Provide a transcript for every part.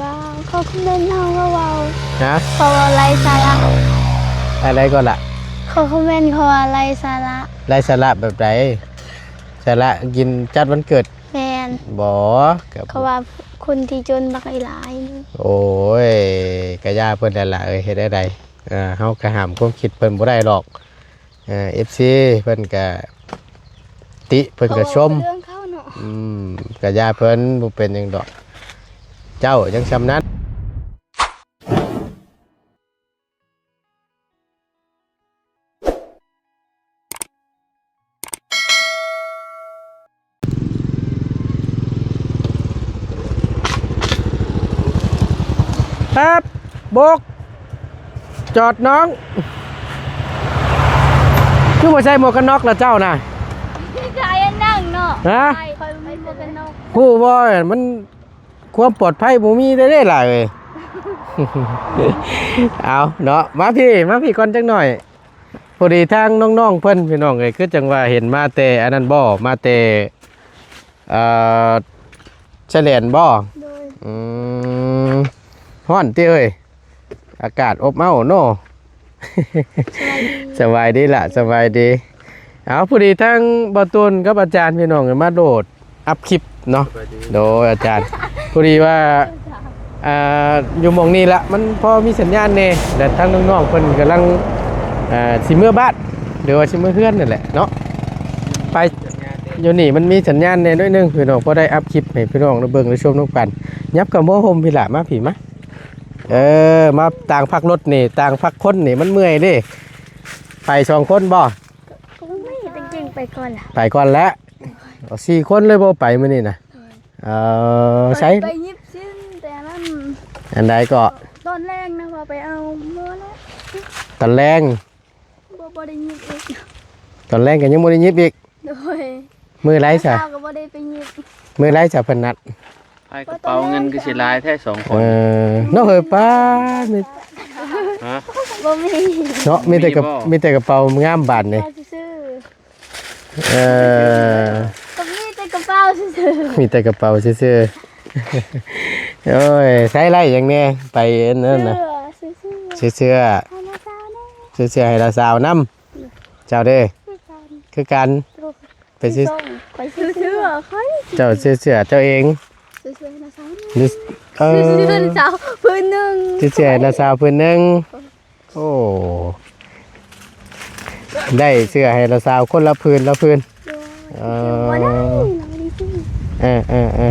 ບໍ່ ເຂົາຄອມເມັນເຮົາກໍເວົ້າ ຮະ? ເຂົາເວົ້າໄຮ້ສາລະ. ອັນໃດກໍລະ? ເຂົາຄອມເມັນເຂົາວ່າໄຮ້ສາລະ. ໄຮ້ສາລະແບບໃດ? ສາລະກິນຈັດວັນເກີດ? ແມ່ນ. ບໍ່ ກໍ ເຂົາວ່າຄົນທີ່ຈົນບັກຫຼາຍ. ໂອ້ຍ ກະຢ່າເພິ່ນແຫຼະລະເອີຍ ເຮັດແນວໃດ? ເອີ ເຮົາກະຫ້າມຄວາມຄິດເພິ່ນບໍ່ໄດ້ດອກ. ເອີ ເອັຟຊີ ເພິ່ນກະຕິ ເພິ່ນກະຊົມ ເຂົາເວົ້າເລື່ອງເຂົາເນາະ. ອືມ ກະຢ່າເພິ່ນ ບໍ່ເປັນຫຍັງດອກ ເຈົ້າຍັງຊ່ຳນັ້ນ. ແປັບ ໂບກ ຈອດນ້ອງ. ຄືບໍ່ໃສ່ໝວກກັນນັອກລະເຈົ້ານະ? ໃສ່ອັນນັ້ນເນາະ. ຮະ? ຂ້ອຍບໍ່ມີໝວກກັນນັອກ. ຮູ້ບໍ່ ມັນ ຄວາມປອດໄພບໍ່ມີເດ້ຫຼາຍເອີຍ. ເອົາເນາະ ມາພີ້ ມາພີ້ກ່ອນຈັກໜ້ອຍ. ພໍດີທາງນ້ອງໆເພິ່ນ ພີ່ນ້ອງເອີຍ ຄືຈັ່ງວ່າເຫັນມາແຕ່ອັນນັ້ນບໍ່ ມາແຕ່ ເອີ ຊາຍແດນບໍ່? ໂດຍ. ອືມ ຮ້ອນຕິເອີຍ ອາກາດອົບເອົ້າເນາະ. ສະບາຍດີ ສະບາຍດີລະ ສະບາຍດີ. ເອົາ ພໍດີທາງບ່າວຕູນກັບອາຈານ ພີ່ນ້ອງ ມາໂຫຼດອັບຄລິບເນາະ. ສະບາຍດີ ໂດຍ ອາຈານ ພໍດີວ່າ ອ່າ ຢູ່ໝ່ອງນີ້ລະ ມັນພໍມີສັນຍານແດ່ ແລະ ທາງນ້ອງໆເພິ່ນກຳລັງ ອ່າ ຊິເມືອບ້ານ ຫຼືວ່າຊິເມືອເຮືອນນັ້ນແຫຼະເນາະ. ໄປ ຢູ່ນີ້ມັນມີສັນຍານແດ່ໜ້ອຍໜຶ່ງ ພີ່ນ້ອງ ພໍໄດ້ອັບຄລິບໃຫ້ພີ່ນ້ອງໄດ້ເບິ່ງໄດ້ຊົມນຳກັນ. ຫຍັບເຂົ້າມາຮົ່ມພີ້ລະ ມາພີ້ມາ. ເອີ ມາຕ່າງພັກລົດນີ້ ຕ່າງພັກຄົນນີ້ ມັນເມື່ອຍເດ້. ໄປສອງຄົນບໍ່? ກໍມີ ແຕ່ເກັ່ງໄປກ່ອນລະ ໄປກ່ອນແລ້ວ. ເອົາ ສີ່ຄົນເລີຍບໍ່ໄປມື້ນີ້ນະ? ເອີ ເອີ ໃສ ໄປຫຍິບຊີ້ນແຕ່ນັ້ນ. ອັນໃດເກາະ? ຕອນແລງນະ ວ່າໄປເອົາໝໍແລ້ວ. ຕອນແລງ ບໍ່ ບໍ່ໄດ້ຫຍິບອີກ. ຕອນແລງກໍຍັງບໍ່ໄດ້ຫຍິບອີກ? ໂດຍ. ມື້ໃດຊະ? ເຊົ້າກໍບໍ່ໄດ້ໄປຫຍິບ. ມື້ໃດຊະເພິ່ນນັດ? ໃຜກະເປົາເງິນຄືຊິຫຼາຍແທ້ສອງຄົນ. ເອີ ເນາະເຮີຍ ປ້າ ມີ ຮະ? ບໍ່ມີເນາະ ມີແຕ່ກະ ມີແຕ່ກະເປົາງາມບາດນີ້. ເອີ ກະມີແຕ່ກະເປົາຊື່ໆ ມີແຕ່ກະເປົາຊື່ໆ. ໂອ້ຍ ໃຊ້ໄລ່ຫຍັງແດ່? ໄປອັນນັ້ນນະ ຊື້ເສື້ອ ຊື້ເສື້ອ ໃຫ້ນ້າສາວແດ່ ຊື້ເສື້ອໃຫ້ນ້າສາວນຳ. ເຈົ້າເດ້? ຄືກັນ ຄືກັນ. ໂດຍ. ໄປຊື້ ຊື້ເສື້ອ ຂ້ອຍ ເຈົ້າຊື້ເສື້ອເຈົ້າເອງ? ຊື້ເສື້ອໃຫ້ນ້າສາວ ເອີ ຊື້ເສື້ອໃຫ້ນ້າສາວຜືນໜຶ່ງ ຊື້ເສື້ອໃຫ້ນ້າສາວຜືນໜຶ່ງ. ໂອ້ ໄດ້ເສື້ອໃຫ້ລະສາວຄົນລະຜືນລະຜືນ. ໂດຍ. ເອີ ບໍ່ໄດ້ ລະບໍ່ໄດ້ຊື້. ເອີ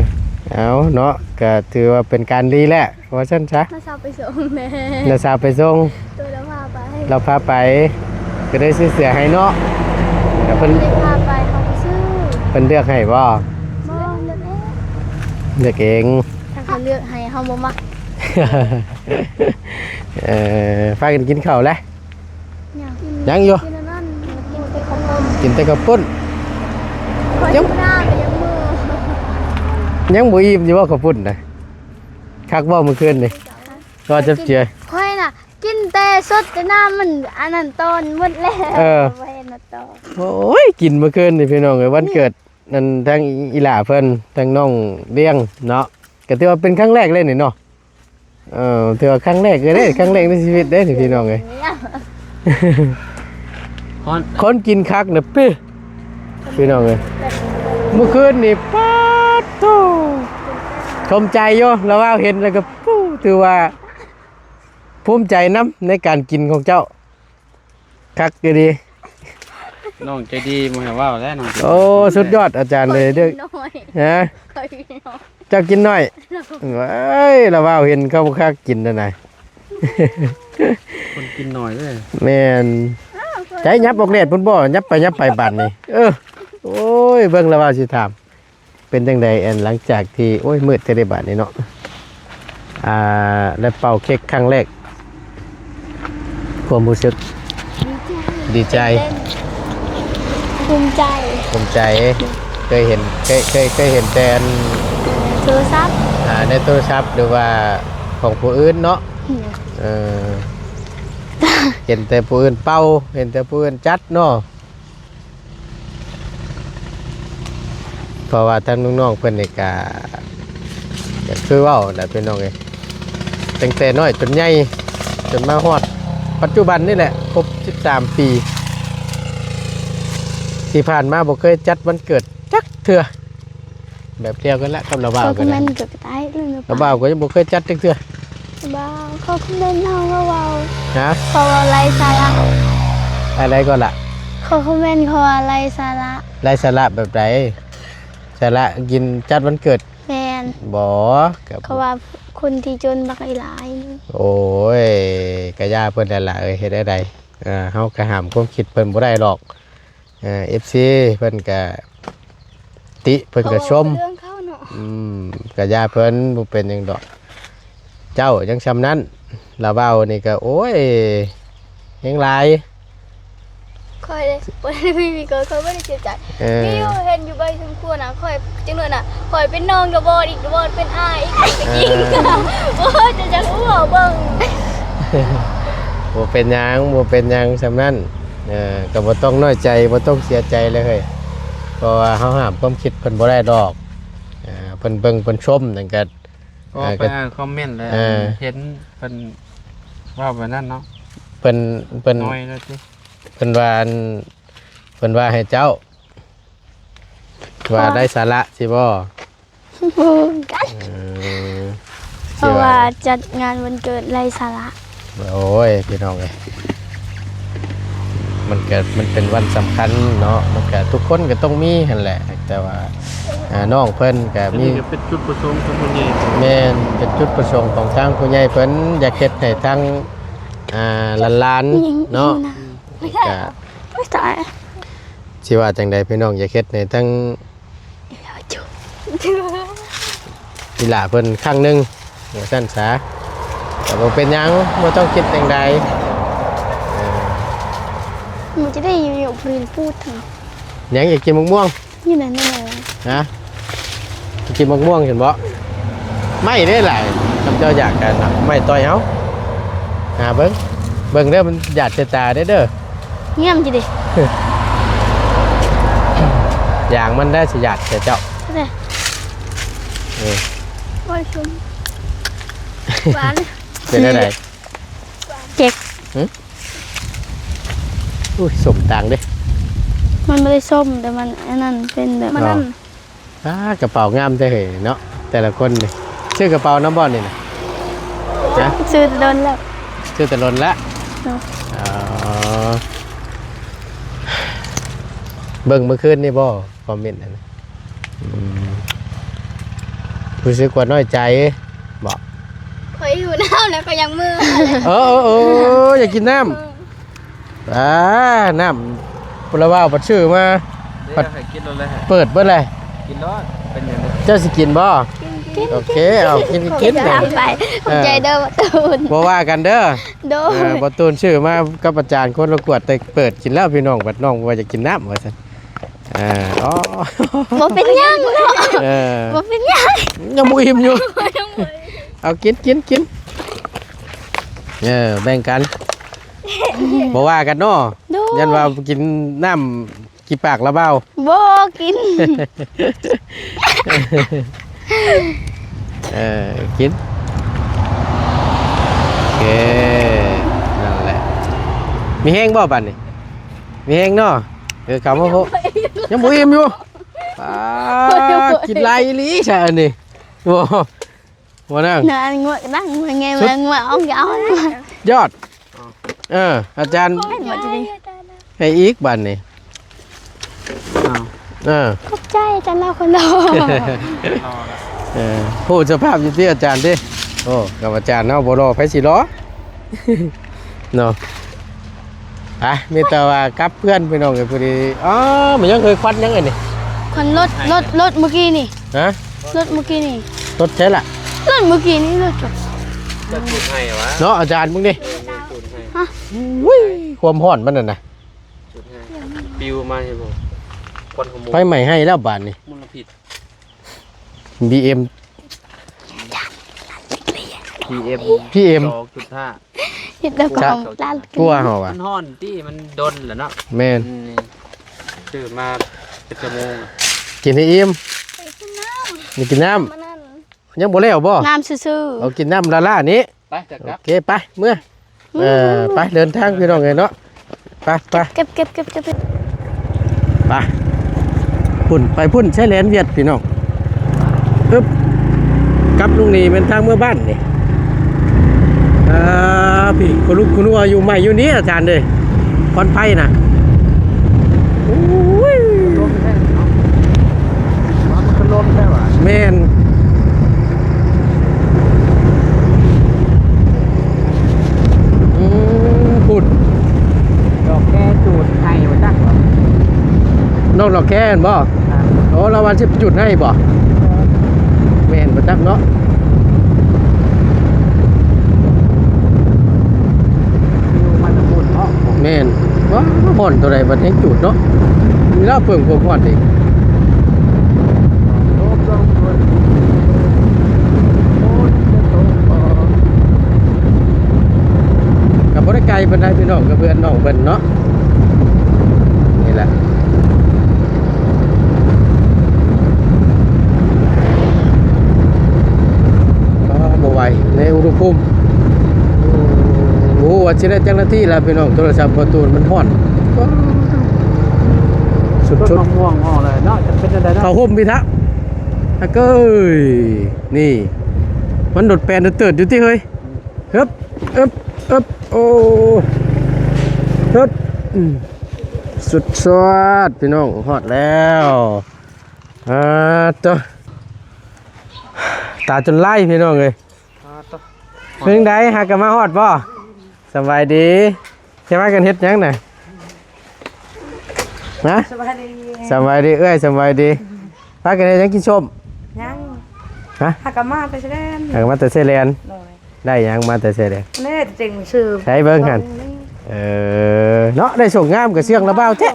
ໆໆ ເອົາເນາະ ກະຖືວ່າເປັນການດີແຫຼະ ວ່າຊັ້ນຊະ. ລະສາວໄປສົ່ງແດ່ ລະສາວໄປສົ່ງ. ໂດຍ ລາວພາໄປ ລາວພາໄປ ກະໄດ້ຊື້ເສື້ອໃຫ້ເນາະ. ກະເພິ່ນ ບໍ່ໄດ້ພາໄປ ເຮົາໄປຊື້. ເພິ່ນເລືອກໃຫ້ບໍ່? ບໍ່ ເລືອກເອງ ເລືອກເອງ. ຖ້າເຂົາເລືອກໃຫ້ ເຮົາບໍ່ມັກ. ເອີ ພາກັນກິນເຂົ້າແລ້ວ? ຍັງ ຍັງຢູ່ ກິນອັນນັ້ນ ກິນແຕ່ເຂົ້າປຸ້ນ ກິນແຕ່ເຂົ້າປຸ້ນ. ຍັງ ຍັງບໍ່ອີ່ມຢູ່ບໍ່ເຂົ້າປຸ້ນນະ? ຄັກບໍ່ມື້ຄືນນີ້? ກໍຈັບເຈຍ ຂ້ອຍນະ ກິນແຕ່ສົດແຕ່ນ້ຳ ມັນອັນນັ້ນຕອນໝົດແລ້ວ. ເອີ ບໍ່ເຫັນມາຕອນ. ໂອ້ຍ ກິນມື້ຄືນນີ້ພີ່ນ້ອງເອີຍ ວັນເກີດ ນັ້ນ ທາງອີ່ຫຼ້າເພິ່ນ ທາງນ້ອງລ້ຽງເນາະ ກະຖືວ່າເປັນຄັ້ງແລກເລີຍນີ້ເນາະ. ເອີ ຖືວ່າຄັ້ງແລກເລີຍເດ້ ຄັ້ງແລກໃນຊີວິດເດ້ນີ້ພີ່ນ້ອງເອີຍ. ຮ້ອນ ຄົນກິນຄັກນະ ປີ້ ພີ່ນ້ອງເອີຍ. ມື້ຄືນນີ້ ປາດໂທ້ ຊົມໃຈຢູ່ ລາວວ່າເຫັນແລ້ວກໍ ປູ້ ຖືວ່າພູມໃຈນຳໃນການກິນຂອງເຈົ້າ. ຄັກອີ່ຫຼີ ນ້ອງໃຈດີ ບໍ່ໃຫ້ເວົ້າແລ້ວນ້ອງ. ໂອ້ ສຸດຍອດອາຈານເລີຍເດີ້. ຮະ? ເຈົ້າກິນໜ້ອຍ ເອີຍ ລາວເວົ້າເຫັນເຂົາບໍ່ຄັກກິນນັ້ນນະ. ຄົນກິນໜ້ອຍເດ້. ແມ່ນ. ໃຈຫຍັບອອກແດດພຸ້ນບໍ່? ຫຍັບໄປຫຍັບໄປບາດນີ້. ເອີ ໂອ້ຍ ເບິ່ງລາວເວົ້າຊິຖາມ. ເປັນຈັ່ງໃດ ອັນ ຫຼັງຈາກທີ່ ໂອ້ຍ ມືດແທ້ເດ້ບາດນີ້ເນາະ. ອ່າ ໄດ້ເປົ່າເຄັກຄັ້ງແລກ ຄວາມຮູ້ສຶກ? ດີໃຈ ດີໃຈ ຕື່ນເຕັ້ນ ພູມໃຈ ພູມໃຈ. ເຄີຍເຫັນ ເຄີຍ ເຄີຍ ເຄີຍເຫັນແຕ່ອັນ ໂທລະສັບ ອ່າ ໃນໂທລະສັບ ຫຼືວ່າຂອງຜູ້ອື່ນເນາະ. ເອີ ເຫັນແຕ່ຜູ້ອື່ນເປົ່າ ເຫັນແຕ່ຜູ້ອື່ນຈັດເນາະ. ເພາະວ່າທາງນ້ອງໆເພິ່ນນີ້ກະ ກໍຄືເວົ້າແຫຼະພີ່ນ້ອງເອີຍ ຕັ້ງແຕ່ນ້ອຍຈົນໃຫຍ່ ຈົນມາຮອດປັດຈຸບັນນີ້ແຫຼະ ຄົບສິບສາມປີ ທີ່ຜ່ານມາບໍ່ເຄີຍຈັດວັນເກີດຈັກເທື່ອ. ແບບດຽວກັນລະກັບລາວບ່າວ ຄອມເມັນກໍຕາຍ ລາວບ່າວກໍຍັງບໍ່ເຄີຍຈັດຈັກເທື່ອ. ລາວບ່າວ ຄອມເມັນເຮົາລາວບ່າວ ຮະ ເຂົາວ່າໄຮ້ສາລະ. ອັນໃດກໍລະ? ຄອມເມັນເຂົາວ່າໄຮ້ສາລະ. ໄຮ້ສາລະແບບໃດ? ສາລະກິນຈັດວັນເກີດ. ແມ່ນ. ບໍ່ ກໍ ເຂົາວ່າຄົນທີ່ຈົນບັກຫຼາຍ. ໂອ້ຍ ກະຢ່າເພິ່ນແຫຼະລະເອີຍ ເຮັດແນວໃດ? ເຮົາກະຫ້າມຄວາມຄິດເພິ່ນບໍ່ໄດ້ດອກ. ເອີ ເອັຟຊີ ເພິ່ນກະຕິ ເພິ່ນກະຊົມ ເຂົາເວົ້າເລື່ອງເຂົາເນາະ. ອືມ ກະຢ່າເພິ່ນ ບໍ່ເປັນຫຍັງດອກ ເຈົ້າຍັງຊ່ຳນັ້ນ ລາວບ່າວນີ້ກະ ໂອ້ຍ ແຮງຫຼາຍ. ຂ້ອຍເດ້ ບໍ່ໄດ້ມີ ມີກໍຂ້ອຍບໍ່ໄດ້ເຈັບໃຈ. ເອີ ມີຢູ່ ເຫັນຢູ່ໃບສົມຄວນນະ ຂ້ອຍ ຈັ່ງນັ້ນນະ ຂ້ອຍເປັນນ້ອງດອກ ບໍ່ອີກດອກ ເປັນອ້າຍອີກ ເອີ ໂອ້ຍ ຈະ ຈະຮູ້ເອົາເບິ່ງ. ບໍ່ເປັນຫຍັງ ບໍ່ເປັນຫຍັງຊ່ຳນັ້ນ. ເອີ ກໍບໍ່ຕ້ອງນ້ອຍໃຈ ບໍ່ຕ້ອງເສຍໃຈເລີຍ ເພາະວ່າເຮົາຫ້າມຄວາມຄິດເພິ່ນບໍ່ໄດ້ດອກ. ເອີ ເພິ່ນເບິ່ງເພິ່ນຊົມນັ້ນກໍ ກໍໄປອ່ານຄອມເມັນແລ້ວ ເອີ ເຫັນເພິ່ນເວົ້າແບບນັ້ນເນາະ ເພິ່ນ ເພິ່ນ ນ້ອຍແລ້ວຕິ ເພິ່ນວ່າ ເພິ່ນວ່າໃຫ້ເຈົ້າ ວ່າໄຮ້ສາລະຊິບໍ່? ບໍ່ຮູ້ຄືກັນ ເອີ ເພາະວ່າຈັດງານວັນເກີດໄຮ້ສາລະ. ໂອ້ຍ ພີ່ນ້ອງເອີຍ ມັນກະ ມັນເປັນວັນສຳຄັນເນາະ ມັນກະ ທຸກຄົນກະຕ້ອງມີຫັ້ນແຫຼະ ແຕ່ວ່າ ອ່າ ນ້ອງເພິ່ນກະມີ ອັນນີ້ກະເປັນຈຸດປະສົງຂອງຜູ້ໃຫຍ່. ແມ່ນ ເປັນຈຸດປະສົງຂອງທາງຜູ້ໃຫຍ່ເພິ່ນ ຢາກເຮັດໃຫ້ທາງ ອ່າ ຫຼານໆເນາະ ກະ ໂອ້ຍ ຕາຍ ຊິວ່າຈັ່ງໃດ ພີ່ນ້ອງ ຢາກເຮັດໃຫ້ທາງ ອີຫຼ້າເພິ່ນຄັ້ງໜຶ່ງ ວ່າຊັ້ນສາ ກໍບໍ່ເປັນຫຍັງ ບໍ່ຕ້ອງຄິດຈັ່ງໃດ. ເອີ ມັນຈະໄດ້ຢູ່ໆ ເພິ່ນພູດ ຫຍັງ ຢາກກິນໝາກມ່ວງ? ຢູ່ນັ້ນແຫຼະ ຮະ ກິນໝາກມ່ວງຊັ້ນບໍ? ໄມ້ເດ້ຫຼາຍ ຄັນເຈົ້າຢາກກະນຳໄມ້ຕ່ອຍເອົາ ຫາເບິ່ງ ເບິ່ງເດີ ມັນຢາດໃສ່ຕາເດີ ເດີ. ງາມຈິເດ ຢາງມັນໄດ້ຊິຢາດແກ່ເຈົ້າ ເອີ ໂອ້ຍ ຊົມ ຫວານ ເປັນຈັ່ງໃດ? ເຈັກ ຫຶ? ອຸ້ຍ ສົ້ມຕ່າງເດ້ ມັນບໍ່ໄດ້ສົ້ມ ແຕ່ມັນອັນນັ້ນ ເປັນແບບ ມັນອັນ ອໍ ອ່າ ກະເປົາງາມແທ້ເຮີ້ຍເນາະ ແຕ່ລະຄົນນີ້. ຊື້ກະເປົານຳບໍ່ນີ້ນະ? ຮະ? ຊື້ແຕ່ດົນແລ້ວ ຊື້ແຕ່ດົນແລ້ວ ອໍ ເບິ່ງມື້ຄືນນີ້ບໍ່? ຄອມເມັນຫັ້ນນະ ອືມ ຮູ້ສຶກວ່ານ້ອຍໃຈບໍ? ຂ້ອຍຫິວນ້ຳແລ້ວ ຂ້ອຍຢາກເມືອ. ເອີ ເອີ ເອີ ຢາກກິນນ້ຳ ເອີ ອ່າ ນ້ຳ ລາວບ່າວພັດຊື້ມາ ເດ້ ພັດໃຫ້ກິນໂລດເລີຍ ເປີດເບິດເລີຍ ກິນໂລດ ເປັນຫຍັງ? ເຈົ້າຊິກິນບໍ່? ກິນ ກິນ ໂອເຄ ເອົາ ກິນ ກິນ ຂອບໃຈເດີ ຂອບໃຈເດີ ເອີ ບໍ່ວ່າກັນເດີ ໂດຍ ເອີ ບໍ່ຕູນຊື້ມາກັບອາຈານຄົນລະກວດ ແຕ່ເປີດກິນແລ້ວພີ່ນ້ອງ ບັດນ້ອງວ່າຢາກກິນນ້ຳວ່າຊັ້ນ. ອ່າ ອໍ ບໍ່ເປັນຫຍັງເນາະ ເອີ ບໍ່ເປັນຫຍັງ ຍັງບໍ່ອີ່ມຢູ່ ຍັງບໍ່ອີ່ມ ເອົາ ກິນ ກິນ ກິນ ເອີ ແບ່ງກັນ ບໍ່ວ່າກັນເນາະ ໂດຍ ຢ້ານວ່າກິນນ້ຳ ກີ່ປາກລະເບົາ ບໍ່ກິນ ເອີ ກິນ ໂອເຄ ນັ້ນແຫຼະ ມີແຮງບໍ່ບາດນີ້? ມີແຮງເນາະ ເອີ ເຂົ້າມາໂພ ຍັງບໍ່ອີ່ມຢູ່ ປາດ ກິນຫຼາຍອີ່ຫຼີຊະອັນນີ້ ບໍ່ ບໍ່ນັ່ງ ນັ້ນງົວກະດັງ ງົວແງ ງົວອອກ ຍອດ ເອີ ອາຈານ ໃຫ້ອີກບາດນີ້ ເອີ ຂອບໃຈອາຈານເລົ່າຄົນຫຼໍ່ ເອີ ຮູ້ສະພາບຢູ່ຕິອາຈານຕິ ໂອ້ ກັບອາຈານເຮົາບໍ່ຫຼໍ່ ໃຜຊິຫຼໍ່ ເນາະ ໄປ ມີແຕ່ວ່າກັບເພື່ອນພີ່ນ້ອງເອີຍ ພໍດີ ອໍ ມັນຍັງເຄີຍຄວັນຫຍັງອັນນີ້ ຄວັນລົດ ລົດ ລົດມື້ກີ້ນີ້ ຮະ ລົດມື້ກີ້ນີ້ ລົດໃສລະ ລົດມື້ກີ້ນີ້ ລົດ ເຈົ້າຈູດໃຫ້ຫວາ ເນາະ ອາຈານ ເບິ່ງດິ ເອີ ຈູດໃຫ້ ຮະ ອຸ້ຍ ຄວາມຮ້ອນມັນນັ້ນນະ ຈູດໃຫ້ ປິວມາໃຫ້ບໍ່ ຄວັນຂະໂມງ ໄຟໄໝ້ໃຫ້ແລ້ວບາດນີ້ ມົນລະພິດ ບີເອັມ ພີເອັມ ພີເອັມ ສອງຈຸດຫ້າ ເຮັດແລ້ວກໍ ຈະ ລ້ານ ກົວເຮົາວ່າ ມັນຮ້ອນຕິ ມັນດົນແລ້ວເນາະ ແມ່ນ ອືມ ຊື້ມາເປັນຊົ່ວໂມງ ກິນໃຫ້ອີ່ມ ໄປກິນນ້ຳ ໄປກິນນ້ຳ ມັນນັ້ນ ຍັງບໍ່ແລ້ວບໍ່? ນ້ຳຊື່ໆ ເອົາກິນນ້ຳລ້າໆນີ້. ໄປ ຈະກັບ ໂອເຄ ໄປ ເມືອ ເອີ ໄປ ເດີນທາງພີ່ນ້ອງເອີຍເນາະ ໄປ ໄປ ເກັບ ເກັບ ເກັບ ເກັບ ໄປ ພຸ້ນ ໄປພຸ້ນ ຊາຍແດນຫວຽດພີ່ນ້ອງ. ອຶບ ກັບລຸງນີ້ແມ່ນທາງເມືອບ້ານນີ້. ອ່າ ພີ່ ຄົນລຸກຄົນຫົວຢູ່ໃໝ່ຢູ່ນີ້ອາຈານເດ້ ຄວັນໄຟນະ. ໂອ້ຍ ລົມແທ້ເນາະ ມັນຄືລົມແທ້ຫວາ? ແມ່ນ. ອືມ ພຸ້ນ ດອກແຄຈູດໄຫ້ບໍ່ຈັກບໍ່? ນ້ອງດອກແຄຫັ້ນບໍ່? ໂອ້ ລາວວ່າຊິຈູດໄຫ້ບໍ່? ເອີ ແມ່ນບໍ່ຈັກເນາະ. ຢູ່ມາແຕ່ພຸ້ນເນາະ. ແມ່ນ. ວ້າ ຮ້ອນເທົ່າໃດບັດແຮງຈູດເນາະ ມີລາວເພີ່ມຄວາມຮ້ອນອີກ. ກໍບໍ່ໄດ້ໄກປານໃດພີ່ນ້ອງ ກັບເຮືອນນ້ອງເພິ່ນເນາະ ນີ້ແຫຼະ. ກໍບໍ່ໄຫວໃນອຸນຫະພູມ. ໂອ້ ວ່າຊິໄດ້ຈັກນາທີລະພີ່ນ້ອງ ໂທລະສັບພໍ່ຕູນມັນຮ້ອນ ສຸດໆ. ຕົ້ນມະມ່ວງງອກແລ້ວເນາະ ຈະເປັນຈັ່ງໃດເນາະ ເຂົ້າຮົ່ມພີ້ທະ ອາເກີຍ. ນີ້ ມັນໂດດແປນໂດດເຕີດຢູ່ຕິເຮີ້ຍ. ອືມ ຮຶບ ອຶບ ອຶບ ໂອ້ ຮຶບ ອືມ ສຸດຍອດພີ່ນ້ອງ ຮອດແລ້ວ. ອາ ໂຕ ຕາຈົນໄຫຼພີ່ນ້ອງເອີຍ. ອາ ໂຕ ເປັນຈັ່ງໃດ ຫາກະມາຮອດບໍ່? ສະບາຍດີ. ຈະພາກັນເຮັດຫຍັງນະ? ນະ? ສະບາຍດີ ສະບາຍດີເອື້ອຍ ສະບາຍດີ. ພາກັນເຮັດຫຍັງ ກິນສົ້ມ? ຍັງ. ຮະ? ຫາກະມາແຕ່ຊາຍແດນ ຫາກະມາແຕ່ຊາຍແດນ. ໂດຍ. ໄດ້ຫຍັງມາແຕ່ຊາຍແດນ? ແນ່ ເຈັງຊື່ ໃສເບິ່ງຫັ້ນ. ເອີ ເນາະ ໄດ້ໂຊກງາມກະເຊື່ອງລະບ່າວແທ້.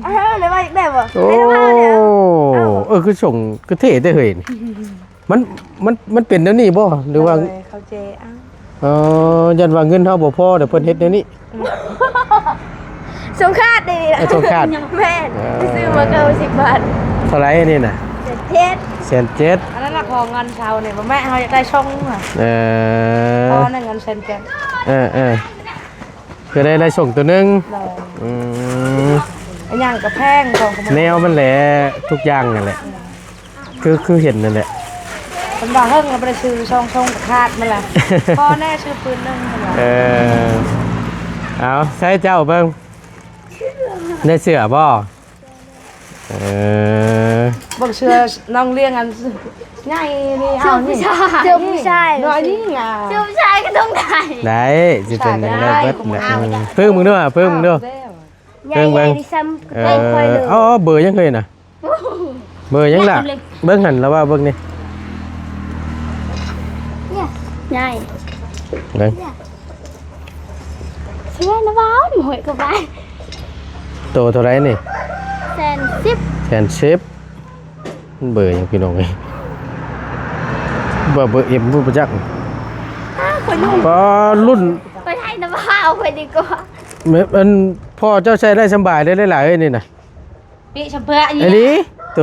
ເອີ ໄດ້ວ່າອີກແລ້ວບໍ່? ໂອ້ ເອີ ຄືສົ່ງ ຄືເທ່ແທ້ເຮີ້ຍ. ມັນ ມັນ ມັນເປັນແນວນີ້ບໍ່ ຫຼືວ່າ? ໂດຍ ເຂົ້າໃຈ. ເອີ ຢ້ານວ່າເງິນເຮົາບໍ່ພໍ ດຽວເພິ່ນເຮັດແນວນີ້. ສົງຄາດນີ້ ເອີ ສົງຄາດ. ແມ່ນ. ເອີ ຊື້ມາເກົ້າສິບບາດ. ເທົ່າໃດອັນນີ້ນະ? ແສນເຈັດ. ແສນເຈັດ. ອັນນັ້ນລະ ຂອງເງິນເຊົານີ້ ບໍ່ແມ່ນ ເຮົາຢາກໄດ້ຊົງ. ເອີ ພໍນັ້ນເງິນແສນເຈັດ. ເອີ ເອີ ຄືໄດ້ ໄດ້ຊົງໂຕໜຶ່ງ. ໂດຍ. ອືມ ອັນຫຍັງກະແພງ ຂອງ ແນວມັນແຫຼະ ທຸກຢ່າງນັ້ນແຫຼະ. ຄື ຄືເຫັນນັ້ນແຫຼະ ເພິ່ນວ່າເຫິງລະບໍ່ໄດ້ຊື້ສອງຊົງກະຂາດມັນລະ. ພໍແນ່ຊື້ປືນໜຶ່ງເພິ່ນວ່າ. ເອີ ເອົາ ໃສ່ເຈົ້າເບິ່ງ ໄດ້ເສື້ອບໍ່? ເອີ ເບິ່ງເສື້ອນ້ອງລ້ຽງອັນໃຫຍ່ນີ້. ເອົານີ້ ເສື້ອຜູ້ຊາຍ ເສື້ອຜູ້ຊາຍ ນ້ອຍນີ້ງາມ. ເສື້ອຜູ້ຊາຍກະຕ້ອງໄດ້. ໄດ້ ຊິເປັນຫຍັງ ໄດ້ເບິດແຫຼະ. ອືມ ເພິ່ງເບິ່ງດູ ເພິ່ງເບິ່ງດູ. ໃຫຍ່ ໃຫຍ່ ໃຫຍ່ ເອີ ສ່ຳ ເອີ ໄດ້ຂ້ອຍເລີຍ. ເອົາ ເອົາ ເບີຫຍັງເຮີ້ຍນະ? ເບີຫຍັງລະ? ເບິ່ງຫັ້ນລະວ່າເບິ່ງນີ້ ໃຫຍ່ ເບິ່ງ ເຊື່ອນະວ່າ ໂຫຍກະບາຍ. ໂຕເທົ່າໃດນີ້? ແສນສິບ. ແສນສິບ. ມັນເບີຫຍັງພີ່ນ້ອງເອີຍ? ເບີ ເບີເອັມບໍ່ຈັກ. ອ້າວ ຂ້ອຍລຸ້ນ ປ້າ ລຸ້ນ ຂ້ອຍໃຫ້ນະວ່າ ເອົາໄປດີກວ່າ. ແມ່ນ ອັນ ພໍ່ເຈົ້າໃຊ້ໄດ້ສຳບາຍເດ້ ຫຼາຍໆ ເອີຍ ນີ້ນະ. ນີ້ສຳເພືອອີ່ຫຼີ ໂຕ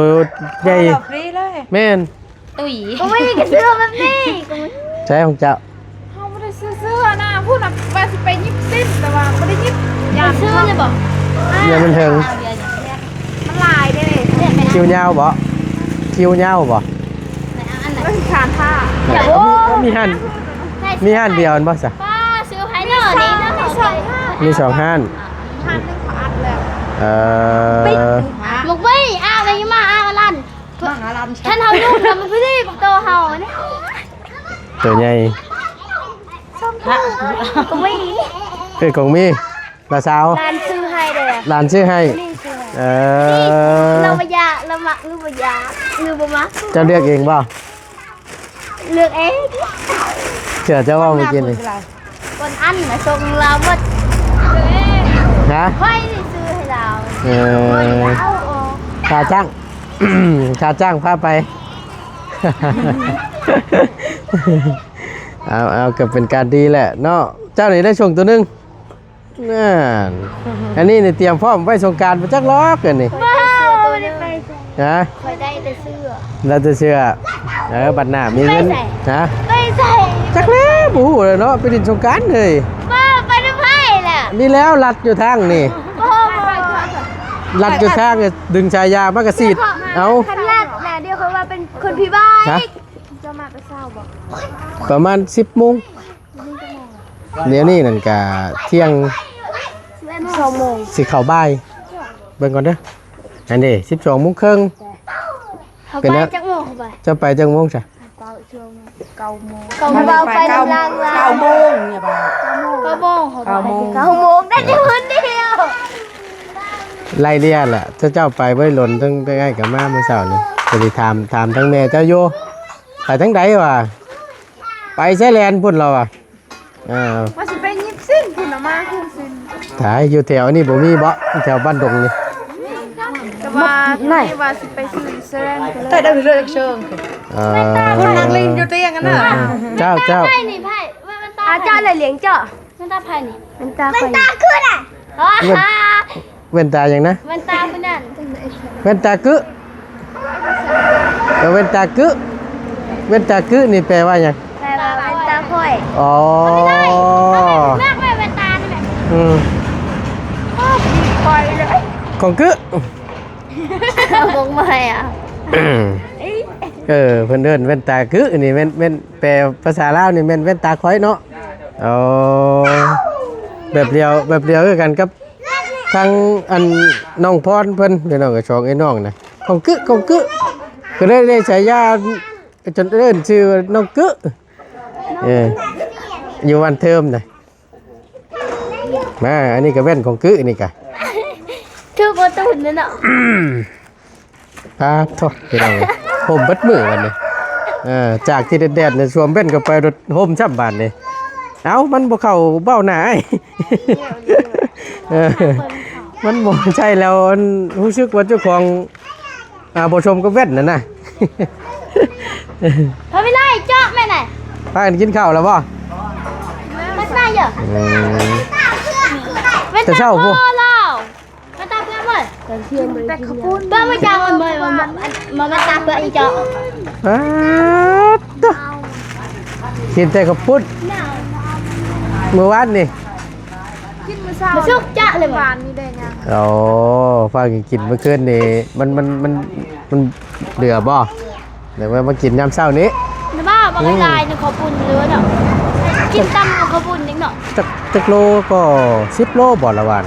ໃຫຍ່ ອໍ ດອກນີ້ເລີຍ. ແມ່ນ. ຕຸ້ຍ ກະມີກະເສື້ອແບບນີ້. ໃຊ້ຂອງເຈົ້າ. ເຮົາບໍ່ໄດ້ຊື້ເສື້ອນະ ພຸ້ນນະ ວ່າຊິໄປຫຍິບຕິ້ມ ແຕ່ວ່າບໍ່ໄດ້ຫຍິບ. ຢາກຊື້ເລີຍບໍ່? ຢ້ານມັນເຖິງ ມັນຫຼາຍເດ້. ຄິວຍາວບໍ່? ຄິວຍາວບໍ່? ອັນນັ້ນ ມີຮ້ານ ມີຮ້ານດຽວຫັ້ນບໍ່ຊະ? ປ້າ ຊື້ໃຫ້ເນາະ ນີ້ເນາະ ມີສອງຮ້ານ ມີສອງຮ້ານ. ຮ້ານໜຶ່ງເຂົາອັດແລ້ວ. ເອີ ໝົກເວີຍ ອ້າວ ມາ ອ້າວ ລ້ານ ມາຫາລ້ານ ຄັນເຮົາລຸ້ນນະ ມັນຄືຊິໂຕເຮົານີ້ ໂຕໃຫຍ່ ກະມີ ເອີ ກະມີ. ຫຼານສາວ ຫຼານຊື້ໃຫ້ເດ້ ຫຼານຊື້ໃຫ້. ນີ້ຊື້ໃຫ້ ເອີ ລາວບໍ່ຢາກ ລາວມັກຫຼືບໍ່ຢາກ ຫຼືບໍ່ມັກ. ເຈົ້າເລືອກເອງບໍ່? ເລືອກເອງ. ເຊື່ອເຈົ້າເວົ້າມື້ກີ້ນີ້ ຄົນອັນນະ ສົ່ງລາວໝົດ. ຮະ? ຂ້ອຍນີ້ຊື້ໃຫ້ລາວ. ເອີ ເອົາອອກ ຄ່າຈ້າງ ຄ່າຈ້າງພາໄປ. ເອົາ ເອົາ ກະເປັນການດີແຫຼະເນາະ. ເຈົ້ານີ້ໄດ້ຊົງໂຕໜຶ່ງ. ນັ້ນ ອັນນີ້ນີ້ຕຽມພ້ອມໄວ້ສົງການບໍ່ຈັກຫຼອກ ອັນນີ້. ບໍ່ໄດ້ໄປ. ຮະ? ຂ້ອຍໄດ້ແຕ່ເສື້ອ ໄດ້ແຕ່ເສື້ອ. ເອີ ບັດໜ້າມີເງິນ ໄປໃສ? ຮະ? ໄປໃສ? ຈັກແລ້ວ ບໍ່ຮູ້ແລ້ວເນາະ ໄປຫຼິ້ນສົງການເລີຍ. ບໍ່ ໄປນຳໃຜລະ? ນີ້ແລ້ວ ລັດຢູ່ທາງນີ້ ບໍ່ ບໍ່ ລັດຢູ່ທາງ ດຶງສາຍຢາງມາກະສີດເອົາ. ຄັນລັດນະ ດຽວເຂົາວ່າເປັນຄົນຜີບາຍ. ຮະ? ເຈົ້າມາແຕ່ເຊົ້າບໍ່? ປະມານສິບໂມງ. ດຽວນີ້ນັ້ນກະທ່ຽງ ສອງໂມງ ຊິເຂົ້າບ່າຍ. ເບິ່ງກ່ອນເດີ ອັນນີ້ສິບສອງໂມງເຄິ່ງ. ເຮົາໄປຈັກໂມງ? ເຮົາໄປ ເຈົ້າໄປຈັກໂມງຊະ? ເກົ້າໂມງ ເກົ້າໂມງ ເກົ້າໂມງ ເກົ້າໂມງ ເກົ້າໂມງ ເກົ້າໂມງ ເກົ້າໂມງ ເກົ້າໂມງ ໄດ້ແຕ່ຄົນດຽວ. ໄລ່ເລຍແຫຼະ ເຈົ້າ ເຈົ້າໄປບໍ່ໄດ້ດົນ ທັງອ້າຍກະມາມື້ເຊົ້ານີ້ ກະຊິຖາມ ຖາມທາງແມ່ເຈົ້າຢູ່ ໄປທາງໃດຫວາ? ໄປຊາຍແດນພຸ້ນລາວວ່າ. ເອີ ວ່າຊິໄປຫຍິບສິ້ນພຸ້ນນະ ມາຫຍິບສິ້ນ. ຕາຍ ຢູ່ແຖວນີ້ບໍ່ມີບໍ່? ແຖວບ້ານດົງນີ້ ແຕ່ວ່ານີ້ວ່າຊິໄປຊື້ແຊນ ແຕ່ໄດ້ເລື່ອງເຊີງ. ເອີ ຜູ້ນັ່ງຫຼິ້ນຢູ່ຕຽງຫັ້ນນະ. ເອີ ເຈົ້າ ເຈົ້າ ໄປນີ້ ໄປ ແວ່ນຕາ ອາ ເຈົ້າລະລ້ຽງເຈົ້າ. ແວ່ນຕາໃຜນີ້? ແວ່ນຕາຂ້ອຍ. ແວ່ນຕາຄືນະ? ແວ່ນ ແວ່ນຕາຫຍັງນະ? ແວ່ນຕາຜູ້ນັ້ນ ແວ່ນຕາກຶ. ເອີ ແວ່ນຕາກຶ ແວ່ນຕາກຶນີ້ແປວ່າຫຍັງ? ແປວ່າແວ່ນຕາຂ້ອຍ. ອໍ ແມ່ນແວ່ນຕານີ້ແຫຼະ. ອືມ ຂອງກຶ ຂອງໃໝ່ອະ. ເອີ ເພິ່ນເອີ້ນແວ່ນຕາກຶນີ້ ແມ່ນ ແມ່ນ ແປພາສາລາວນີ້ແມ່ນແວ່ນຕາຂ້ອຍເນາະ. ອໍ ແບບດຽວ ແບບດຽວຄືກັນກັບ ທັງອັນນ້ອງພອນເພິ່ນ ພີ່ນ້ອງ ສອງເອື້ອຍນ້ອງນະ ຂອງກຶ ຂອງກຶ ກະເລີຍໄດ້ສາຍາຈົນເອີ້ນຊື່ວ່ານ້ອງກຶ. ເອີ ຢູ່ບ້ານເທີມນະ. ມາ ອັນນີ້ກະແວ່ນຂອງກຶນີ້ກະ ຄືກາຕູນເນາະ. ປາດໂທ້ ພີ່ນ້ອງເອີຍ ຮົ່ມເບິດມື້ບັດນີ້. ເອີ ຈາກທີ່ແດດໆນີ້ ສວມແວ່ນເຂົ້າໄປ ຮົ່ມຊ້ຳບາດນີ້. ເອົ້າ ມັນບໍ່ເຂົ້າເບົ້າໜ້າອ້າຍ. ເອີ ມັນບໍ່ໃຊ່ແລ້ວ ມັນຮູ້ສຶກວ່າເຈົ້າຂອງ ອ່າ ບໍ່ສົມກັບແວ່ນຫັ້ນນະ. ພາວິໄລເຈາະແມ່ນນະ. ພາກັນກິນເຂົ້າແລ້ວບໍ່? ມັນໜ້າເຢີະ. ອືມ ແຕ່ເຊົ້າພຸ້ນ ມັນຕາເປືອກເວີຍ ແຕ່ເປືອກເວີຍ ເປືອກເວີຍ ເປືອກເວີຍ ມັນຕາເປືອກອີເຈາະ. ປາດໂທ້ ກິນແຕ່ເຂົ້າປຸ້ນ ມື້ວານນີ້ ກິນມື້ເຊົ້າ ມາສຸກຈະເລີຍ ວານນີ້ໄດ້ຫຍັງ? ໂອ້ ພາກັນກິນມື້ຄືນນີ້ ມັນ ມັນ ມັນ ມັນເຫຼືອບໍ່? ແລ້ວມາກິນຍາມເຊົ້ານີ້ ແມ່ນບໍ່? ບັກຫຼາຍໆ ໜຶ່ງເຂົ້າປຸ້ນເລີຍເນາະ ກິນຕຳເຂົ້າປຸ້ນອີກເນາະ. ຈັກ ຈັກໂລກໍ ສິບໂລບໍ່ລະຫວ່ານ?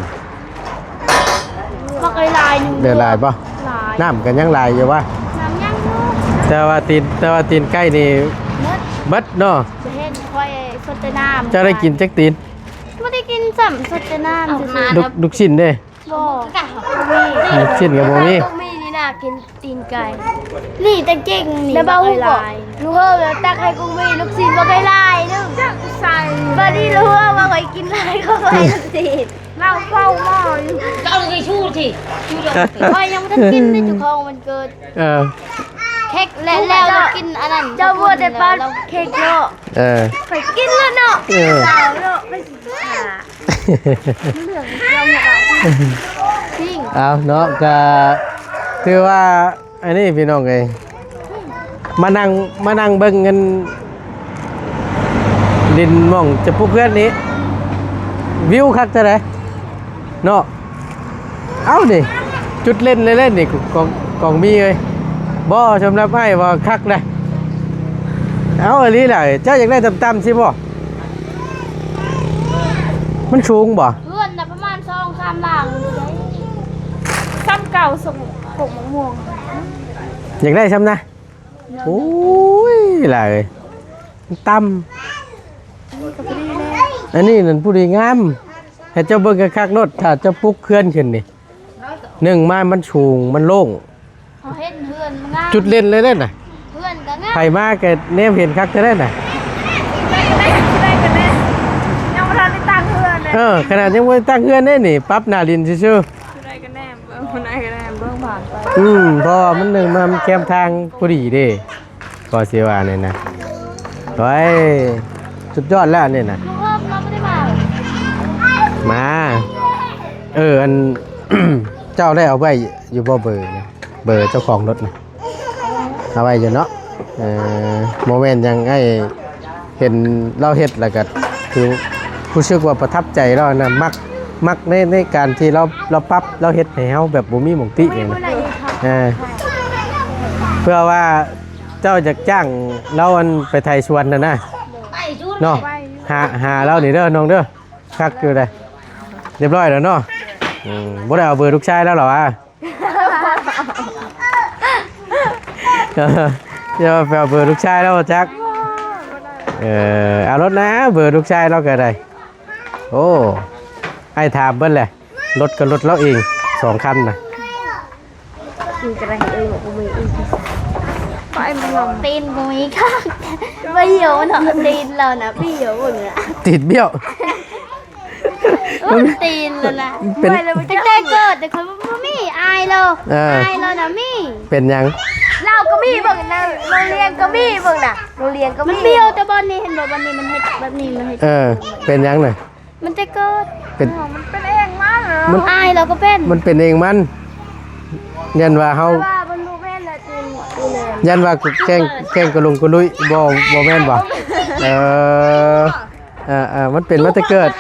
ບັກຫຼາຍໆ ໜຶ່ງ ເຫຼືອຫຼາຍບໍ່? ຫຼາຍ ນ້ຳກໍຍັງຫຼາຍຢູ່ວະ? ນ້ຳຍັງຢູ່ ແຕ່ວ່າຕີນ ແຕ່ວ່າຕີນໄກ່ນີ້ເບິດ ເບິດເນາະ. ບໍ່ເຫັນ ຂ້ອຍສົດແຕ່ນ້ຳ. ເຈົ້າໄດ້ກິນຈັກຕີນ? ບໍ່ໄດ້ກິນຊ້ຳ ສົດແຕ່ນ້ຳຊື່ໆ. ລູກ ລູກຊີ້ນເດ້? ບໍ່ ລູກຊີ້ນກໍບໍ່ມີ. ກຸ້ງມີນີ້ນາກິນຕີນໄກ່ ນີ້ແຕ່ເກັ່ງນີ້ ແມ່ນບໍ່? ລູກເຮີ້ນຕັກໃຫ້ກຸ້ງມີລູກຊີ້ນບັກຫຼາຍໆ ໜຶ່ງ ຈັກໃສ່ ບາດນີ້ລູກເຮີ້ນວ່າຂ້ອຍກິນຫຼາຍ ຂ້ອຍໃຫ້ລູກຊີ້ນ. ເຮົາເຝົ້າໝໍ້ຢູ່ ເຈົ້າໄດ້ຊູທີ່ ຂ້ອຍຍັງບໍ່ທັນກິນເລີຍ ເຈົ້າຂອງວັນເກີດ. ເອີ ເຄັກແລ້ວ ແລ້ວກິນອັນນັ້ນ ເຈົ້າບໍ່ໄດ້ປາເຄັກເນາະ. ເອີ ຂ້ອຍກິນແລ້ວເນາະ. ເອີ ເນາະ ມັນຊິຫາ ເລື່ອງ ເລື່ອງ ເອົາເນາະ ກະຖືວ່າ ອັນນີ້ພີ່ນ້ອງເອີຍ ມານັ່ງ ມານັ່ງເບິ່ງອັນ ດິນໝ່ອງຈະປຸກເຮືອນນີ້ ວິວຄັກເທົ່າໃດເນາະ. ເອົ້າ ນີ້ ຈຸດເດັ່ນເລີຍນີ້ ກອງ ກອງມີເອີຍ ບໍ່ ສຳລັບອ້າຍວ່າຄັກນະ. ເອົ້າ ອີ່ຫຼີຫຼາຍ ເຈົ້າຢາກໄດ້ຕ່ຳໆ ຊິບໍ່? ມັນສູງບໍ່? ເຮືອນນະປະມານສອງສາມຫຼັງ ຊ້ຳເກົ່າ ສົ່ງກົກມະມ່ວງ ຢາກໄດ້ຊ້ຳນະ. ໂອ້ຍ ຫຼາຍເອີຍ ມັນຕ່ຳ. ອັນນີ້ນັ້ນຜູ້ດີງາມ ໃຫ້ເຈົ້າເບິ່ງຄັກໆໂລດ ຖ້າເຈົ້າປຸກເຮືອນຂຶ້ນນີ້ ໜຶ່ງມາມັນສູງ ມັນໂລ່ງ ເຮົາເຫັນເຮືອນມັນງາມ ຈຸດເດັ່ນເລີຍເດ້ນະ. ເຮືອນກໍງາມ ໃຜມາກໍແນມເຫັນຄັກແທ້ນະ. ຍັງບໍ່ທັນໄດ້ຕັ້ງເຮືອນເດ້. ເອີ ຂະໜາດຍັງບໍ່ໄດ້ຕັ້ງເຮືອນເດ້ນີ້ ປັບໜ້າດິນຊື່ໆ. ຜູ້ໃດກໍແນມເບິ່ງ ຜູ້ໃດກໍແນມເບິ່ງຜ່ານໄປ. ອືມ ເພາະວ່າມັນໜຶ່ງມາ ມັນແຄມທາງພໍດີເດ້ ກໍຊິວ່ານີ້ນະ. ໂອ້ຍ ສຸດຍອດແລ້ວອັນນີ້ນະ. ມາ ເອີ ອັນ ເຈົ້າໄດ້ເອົາໄວ້ຢູ່ບໍ່ເບີນະ? ເບີເຈົ້າຂອງລົດນະ ເອົາໄວ້ຢູ່ເນາະ. ເອີ ບໍ່ແມ່ນຫຍັງ ອ້າຍເຫັນລາວເຮັດແລ້ວກໍຄືຮູ້ສຶກວ່າປະທັບໃຈລາວນະ ມັກ ມັກໃນ ໃນການທີ່ລາວ ລາວປັບ ລາວເຮັດໃຫ້ເຮົາແບບບໍ່ມີໝ່ອງຕິຫຍັງນະ. ເອີ ເພື່ອວ່າເຈົ້າຢາກຈ້າງລາວ ອັນ ໄປໄຖສວນຫັ້ນນະ ເນາະ ຫາ ຫາລາວນີ້ເດີນ້ອງເດີ. ຄັກຢູ່ເດ້. ຮຽບຮ້ອຍແລ້ວເນາະ. ອືມ ບໍ່ໄດ້ເອົາເບີລູກຊາຍລາວເຫລອວະ? ຢ່າໄປເອົາເບີລູກຊາຍລາວຈັກ. ເອີ ເອົາໂລດນະ ເບີລູກຊາຍລາວກໍໄດ້. ໂອ້ ອ້າຍຖາມເບິດແຫຼະ ລົດກໍລົດລາວເອງ ສອງຄັນນະ. ມັນກໍໄດ້ ເອີ ບໍ່ມີອີກ ໄປມັນ ຕີນບໍ່ມີຄັກ ບໍ່ຢູ່ເນາະ ຕີນລາວນະ ບໍ່ຢູ່ເບິ່ງນະ ຕີນບ້ຽວ. ໂອ້ຍ ຕີນລາວນະ ເປັນ ຕັ້ງແຕ່ເກີດແຕ່ຂ້ອຍບໍ່ມີ ອາຍລາວ ເອີ ອາຍລາວນະມີ. ເປັນຫຍັງ? ລາວກໍມີເບິ່ງນະ ໂລງຮຽນກໍມີເບິ່ງນະ ໂລງຮຽນກໍມີ. ມັນບ້ຽວແຕ່ບ່ອນນີ້ ເຫັນບໍ່? ບ່ອນນີ້ມັນເຮັດແບບນີ້ ມັນເຮັດ ເອີ ເປັນຫຍັງນະ? ມັນແຕ່ເກີດ ເປັນ ມັນເປັນເອງມັນເນາະ ມັນອາຍລາວກໍເປັນ ມັນເປັນເອງມັນ. ຢ້ານວ່າເຮົາ ແຕ່ວ່າມັນບໍ່ແມ່ນລະ ຕີນ ຕີນແຫຼະ ຢ້ານວ່າແຂ້ງ ແຂ້ງກະລຸງກະລຸຍ ບໍ່ ບໍ່ແມ່ນບໍ່? ເອີ ເອີ ເອີ ມັນເປັນມາແຕ່ເກີດ.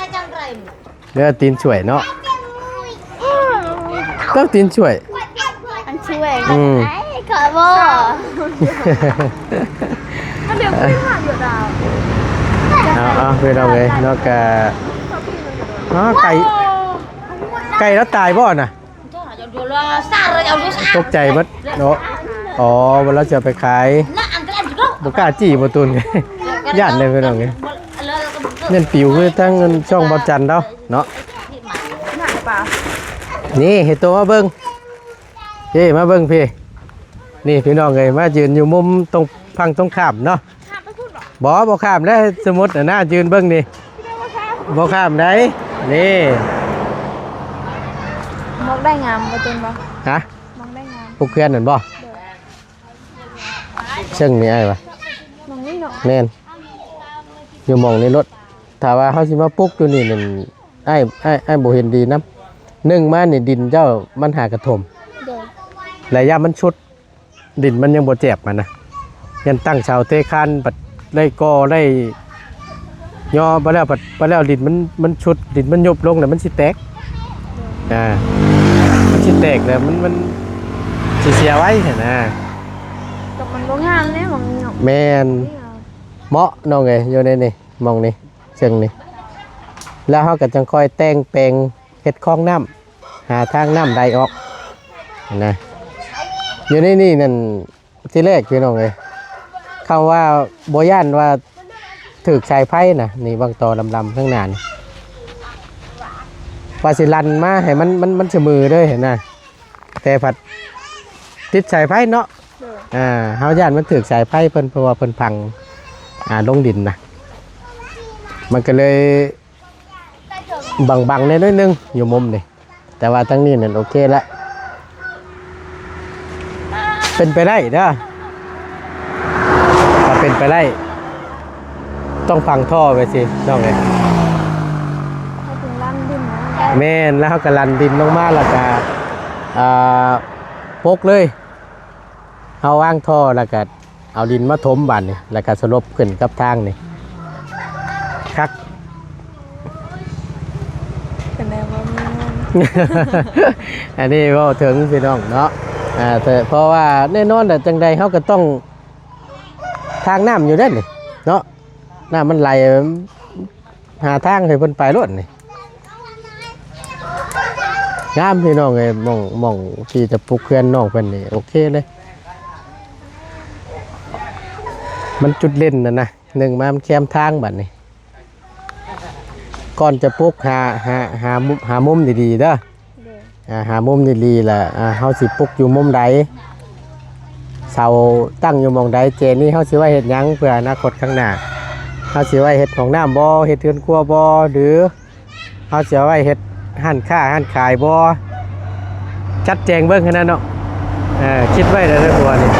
ເດີ ຕີນຊ່ວຍເນາະ ເຈົ້າຕີນຊ່ວຍ ມັນຊ່ວຍ ອືມ ໄອ້ ຂະບໍ່ ມັນເດີຂຶ້ນມາຢູ່ດາວ. ເອົາ ເອົາ ພີ່ນ້ອງເອີຍເນາະ ກະ ອໍ ໄກ່ ໄກ່ລາວຕາຍບໍ່ນະ? ຕົກໃຈເບິດເນາະ. ອໍ ວ່າລາວຈະໄປຂາຍ ບໍ່ກ້າຈີ້ບໍ່ຕູນ ຢ້ານເລີຍພີ່ນ້ອງເອີຍ ຢ້ານປິວຄືທາງຊ່ອງບ່າວຈັນເຮົາເນາະ. ນີ້ ເຮັດໂຕມາເບິ່ງ ເອີ ມາເບິ່ງພີ້ ນີ້ພີ່ນ້ອງເອີຍ ມາຢືນຢູ່ມຸມຕົງ ຝັ່ງຕົງຂ້າມເນາະ. ບໍ່ ບໍ່ຂ້າມເດ້ ສົມມຸດນະ ຢືນເບິ່ງນີ້ ບໍ່ຂ້າມໃດ໋ ນີ້. ໝອກໄດ້ງາມບໍ່ ຕົ້ນບໍ່? ຮະ? ໝອກໄດ້ງາມ ປູກເຮືອນນັ້ນບໍ່? ໂດຍ ເຊິ່ງນີ້ອ້າຍວ່າ ໝ່ອງນີ້ເນາະ ແມ່ນ ຢູ່ໝ່ອງນີ້ໂລດ. ຖ້າວ່າເຮົາຊິມາປຸກຢູ່ນີ້ນັ້ນ ອ້າຍ ອ້າຍ ອ້າຍບໍ່ເຫັນດີນຳ. ໜຶ່ງມານີ້ດິນເຈົ້າມັນຫາກະຖົມ ໂດຍ ແລະ ຢ້ານມັນຊຸດ ດິນມັນຍັງບໍ່ແຈບຫັ້ນນະ ຢ້ານຕັ້ງເສົາເຕະຄານ ບັດໄດ້ກໍ່ໄດ້ຍໍໄປແລ້ວ ບັດໄປແລ້ວດິນມັນ ມັນຊຸດ ດິນມັນຍຸບລົງແລ້ວມັນຊິແຕກ ອ່າ ມັນຊິແຕກແລ້ວ ມັນ ມັນຊິເສຍໄວຫັ້ນນະ. ກໍມັນບໍ່ງາມເດ້ໝ່ອງນີ້ເນາະ ແມ່ນ ເໝາະນ້ອງເອີຍ ຢູ່ໃນນີ້ ໝ່ອງນີ້ ເຊິ່ງນີ້ ແລ້ວເຮົາກໍຈັ່ງຄ່ອຍແຕ່ງແປງເຮັດຄອງນ້ຳ ຫາທາງນ້ຳໄຫຼອອກນະ. ຢູ່ໃນນີ້ນັ້ນ ທີແລກພີ່ນ້ອງເອີຍ ຄຳວ່າບໍ່ຢ້ານວ່າຖືກສາຍໄຟນະ ນີ້ເບິ່ງຕໍ່ລຳໆ ຂ້າງໜ້ານີ້ ວ່າຊິລັນມາໃຫ້ມັນ ມັນ ມັນສະເໝີເລີຍຫັ້ນນະ ແຕ່ພັດຕິດສາຍໄຟເນາະ. ໂດຍ ອ່າ ເຮົາຢ້ານມັນຖືກສາຍໄຟເພິ່ນ ເພາະວ່າເພິ່ນຝັງ ອ່າ ລົງດິນນະ ມັນກໍເລີຍ ບັງໆ ແດ່ໜ້ອຍໜຶ່ງຢູ່ມຸມນີ້ ແຕ່ວ່າທາງນີ້ນັ້ນໂອເຄລະ ເປັນໄປໄດ້ເດີ ຖ້າເປັນໄປໄດ້ ຕ້ອງຝັງທໍ່ໄວ້ຊິນ້ອງເອີຍ. ເຮົາເຖິງລັນດິນນະ ແມ່ນ ແລ້ວເຮົາກໍລັນດິນລົງມາ ແລ້ວກໍ ອ່າ ປົກເລີຍ. ເຮົາວາງທໍ່ແລ້ວກະເອົາດິນມາຖົມບາດນີ້ ແລ້ວກະສະຫຼົບຂຶ້ນກັບທາງນີ້ ຄັກ ເປັນແນວບໍ່ມີເງິນ ອັນນີ້ເວົ້າເຖິງພີ່ນ້ອງເນາະ ອ່າ ແຕ່ເພາະວ່າແນ່ນອນແຫຼະ ຈັ່ງໃດເຮົາກໍຕ້ອງທາງນ້ຳຢູ່ເດ້ນີ້ເນາະ ນ້ຳມັນໄຫຼ ຫາທາງໃຫ້ເພິ່ນໄປໂລດນີ້ ງາມພີ່ນ້ອງເອີຍ ໝ່ອງ ໝ່ອງທີ່ຈະປຸກເຮືອນນ້ອງເພິ່ນນີ້ໂອເຄເລີຍ ມັນຈຸດເດັ່ນຫັ້ນນະ ໜຶ່ງມາມັນແຄມທາງບາດນີ້ ກ່ອນຈະປຸກຫາ ຫາ ຫາມຸມ ຫາມຸມດີໆເດີ. ໂດຍ ອ່າ ຫາມຸມດີໆ ແລ້ວ ອ່າ ເຮົາຊິປຸກຢູ່ມຸມໃດ ເສົາຕັ້ງຢູ່ໝ່ອງໃດ ເຈນີ້ເຮົາຊິໄວ້ເຮັດຫຍັງ ເພື່ອອະນາຄົດຂ້າງໜ້າ ເຮົາຊິໄວ້ເຮັດຫ້ອງນ້ຳບໍ່ ເຮັດເຮືອນຄົວບໍ່ ຫຼືເຮົາຊິເອົາໄວ້ເຮັດຮ້ານຄ້າຮ້ານຂາຍບໍ່ ຈັດແຈງເບິ່ງຫັ້ນນະເນາະ. ເອີ ຄິດໄວ້ແລ້ວເດີຜົວນີ້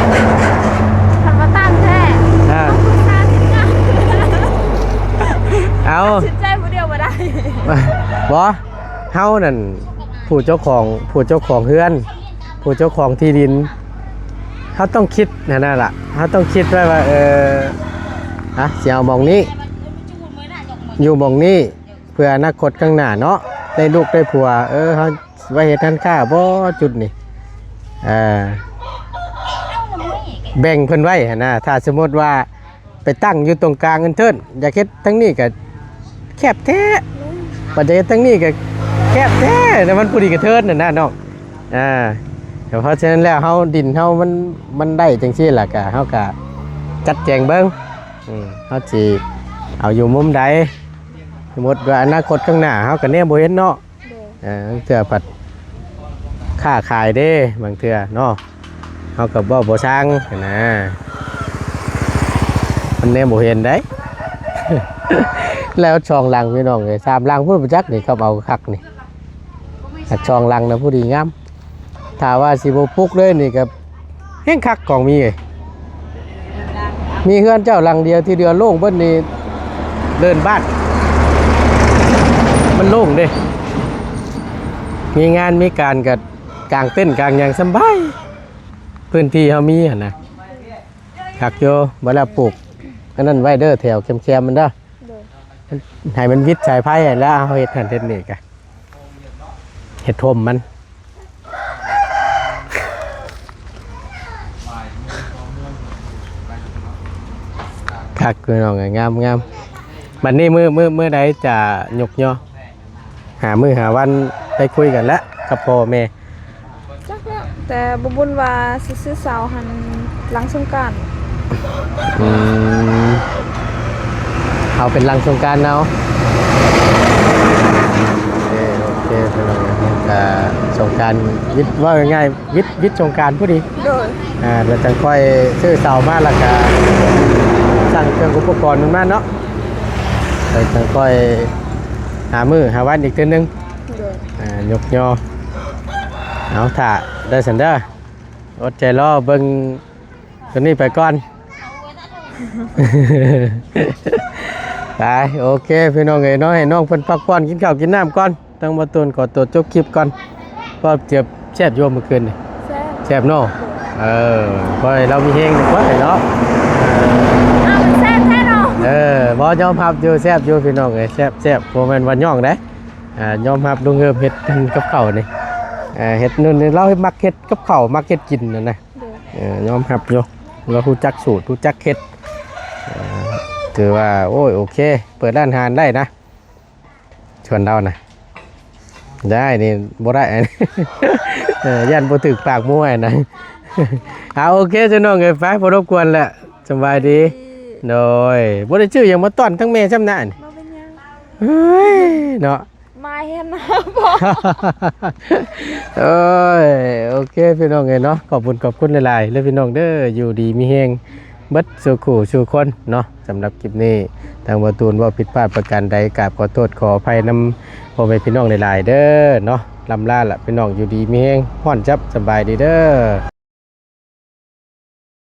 ຄັນວ່າຕັ້ງແທ້ ອ່າ ເອົາ ຕັດສິນໃຈຜູ້ດຽວບໍ່ໄດ້ ບໍ່ ເຮົານັ້ນຜູ້ເຈົ້າຂອງ ຜູ້ເຈົ້າຂອງເຮືອນ ຜູ້ເຈົ້າຂອງທີ່ດິນ ເຮົາຕ້ອງຄິດຫັ້ນນະລະ ເຮົາຕ້ອງຄິດໄວ້ວ່າ ເອີ ອະ ຊິເອົາໝ່ອງນີ້ ຢູ່ໝ່ອງນີ້ ເພື່ອອະນາຄົດຂ້າງໜ້າເນາະ ໄດ້ລູກໄດ້ຜົວ ເອີ ເຮົາໄວ້ເຮັດຮ້ານຄ້າບໍ່ ຈຸດນີ້ ເອີ ແບ່ງເພິ່ນໄວ້ຫັ້ນນະ. ຖ້າສົມມຸດວ່າ ໄປຕັ້ງຢູ່ຕົງກາງເອີນເທີນ ຢາກເຮັດທາງນີ້ກະແຄບແທ້ ບັດຢາກເຮັດທາງນີ້ກະແຄບແທ້ ແຕ່ມັນພໍດີກະເທີນຫັ້ນນະນ້ອງ. ອາ ເພາະສະນັ້ນແລ້ວເຮົາ ດິນເຮົາມັນ ມັນໄດ້ຈັ່ງຊີ້ລະ ກະເຮົາກະຈັດແຈງເບິ່ງ ອືມ ເຮົາຊິເອົາຢູ່ມຸມໃດ. ສົມມຸດວ່າອະນາຄົດຂ້າງໜ້າເຮົາກະແນມບໍ່ເຫັນເນາະ. ໂດຍ ເອີ ບາງເທື່ອພັດຄ້າຂາຍເດ້ ບາງເທື່ອເນາະ ເຮົາກໍເວົ້າບໍ່ຊ່າງຫັ້ນນະ ມັນແນມບໍ່ເຫັນໃດ. ແລ້ວສອງຫຼັງພີ່ນ້ອງເອີຍ ສາມຫຼັງພຸ້ນບໍ່ຈັກນີ້ ເຂົາເອົາຄັກນີ້ ສອງຫຼັງນະ ຜູ້ດີງາມ. ຖ້າວ່າຊິບໍ່ປຸກເລີຍນີ້ກໍ ແຮ່ງຄັກຂອງມີເອີຍ ມີເຮືອນເຈົ້າຫຼັງດຽວທີ່ເຫຼືອໂລ່ງເບິດນີ້ ເດີ່ນບ້ານ ມັນໂລ່ງເດ້ ມີງານມີການກໍກາງເຕັນກາງຫຍັງສຳບາຍ ພື້ນທີ່ເຮົາມີຫັ້ນນະ ຄັກຢູ່. ບໍ່ແລ້ວປູກອັນນັ້ນໄວ້ເດີ ແຖວແຄມໆມັນເດີ ໂດຍ ໃຫ້ມັນວິດສາຍໄຟ ແລ້ວເຮົາເຮັດຫັ້ນເຮັດນີ້ກະ ເຮັດຮົ່ມມັນ ຄັກພີ່ນ້ອງເອີຍ ງາມໆ. ບັດນີ້ມື້ ມື້ ມື້ໃດຈະຍົກຍໍ ຫາມື້ຫາວັນໄດ້ຄຸຍກັນແລ້ວກັບພໍ່ແມ່. ຈັກແລ້ວ ແຕ່ບໍ່ບຸນວ່າຊິຊື້ເສົາຫັ້ນຫຼັງສົງການ. ອືມ ເອົາເປັນຫຼັງສົງການເອົາ. ໂອເຄ ໂອເຄ ພີ່ນ້ອງເອີຍ ກະສົງການ ວິດ ເວົ້າງ່າຍໆ ວິດ ວິດສົງການພໍດີ. ໂດຍ ອ່າ ແລ້ວຈັ່ງຄ່ອຍຊື້ເສົາມາ ແລ້ວກະສັ່ງເຄື່ອງອຸປະກອນມັນມາເນາະ ແລ້ວຈັ່ງຄ່ອຍຫາມື້ຫາວັນອີກເທື່ອໜຶ່ງ. ໂດຍ ອ່າ ຍົກຍໍ ເອົາ ຖ້າໄດ້ຊັ້ນເດີ ອົດໃຈລໍເບິ່ງຕົວນີ້ໄປກ່ອນ. ໄປ ໂອເຄ ພີ່ນ້ອງເອີຍເນາະ ໃຫ້ນ້ອງເພິ່ນພັກຜ່ອນ ກິນເຂົ້າກິນນ້ຳກ່ອນ. ທາງບ່າວຕູນຂໍຕົວຈົບຄລິບກ່ອນ ເພາະເຈັບ ແຊບຢູ່ມື້ຄືນນີ້? ແຊບ ແຊບເນາະ. ເອີ ຂໍໃຫ້ລາວມີແຮງດີກວ່າເນາະ. ອ້າວ ມັນແຊບແທ້ເນາະ. ເອີ ບໍ່ ຍອມຮັບຢູ່ ແຊບຢູ່ພີ່ນ້ອງເອີຍ ແຊບໆ ບໍ່ແມ່ນວ່າຍ້ອງເດ້. ອ່າ ຍອມຮັບລຸງເຮີບເຮັດກັບເຂົ້ານີ້ ເອີ ເຮັດນັ້ນນີ້ ລາວມັກເຮັດກັບເຂົ້າ ມັກເຮັດກິນຫັ້ນນະ. ໂດຍ ເອີ ຍອມຮັບຢູ່ ລາວຮູ້ຈັກສູດ ຮູ້ຈັກເຮັດ. ເອີ ຖືວ່າ ໂອ້ຍ ໂອເຄ ເປີດຮ້ານອາຫານໄດ້ນະ ຊວນລາວນະ. ໄດ້ນີ້ບໍ່ໄດ້ ເອີ ຢ້ານບໍ່ຖືກປາກໝູຫັ້ນນະ. ອ່າ ໂອເຄ ຊະນ້ອງເອີຍ ໄປ ບໍ່ລົບກວນແຫຼະ. ສະບາຍດີ. ໂດຍ ບໍ່ໄດ້ຊື້ຫຍັງມາຕ້ອນທັງແມ່ຊ້ຳນະ. ບໍ່ເປັນຫຍັງ. ເອີຍ ເນາະ ມາເຫັນນະ. ໂອ້ຍ ໂອເຄ ພີ່ນ້ອງເອີຍເນາະ ຂອບຄຸນ ຂອບຄຸນຫຼາຍໆເດີພີ່ນ້ອງເດີ ຢູ່ດີມີແຮງເບິດສູ່ຄູ່ສູ່ຄົນເນາະ. ສຳລັບຄລິບນີ້ ທາງບ່າວຕູນເວົ້າຜິດພາດປະການໃດ ກາບຂໍໂທດຂໍອະໄພນຳພໍ່ແມ່ພີ່ນ້ອງຫຼາຍໆເດີເນາະ. ລຳລາລະພີ່ນ້ອງ ຢູ່ດີມີແຮງ ຮ້ອນຈັບ ສະບາຍດີເດີ.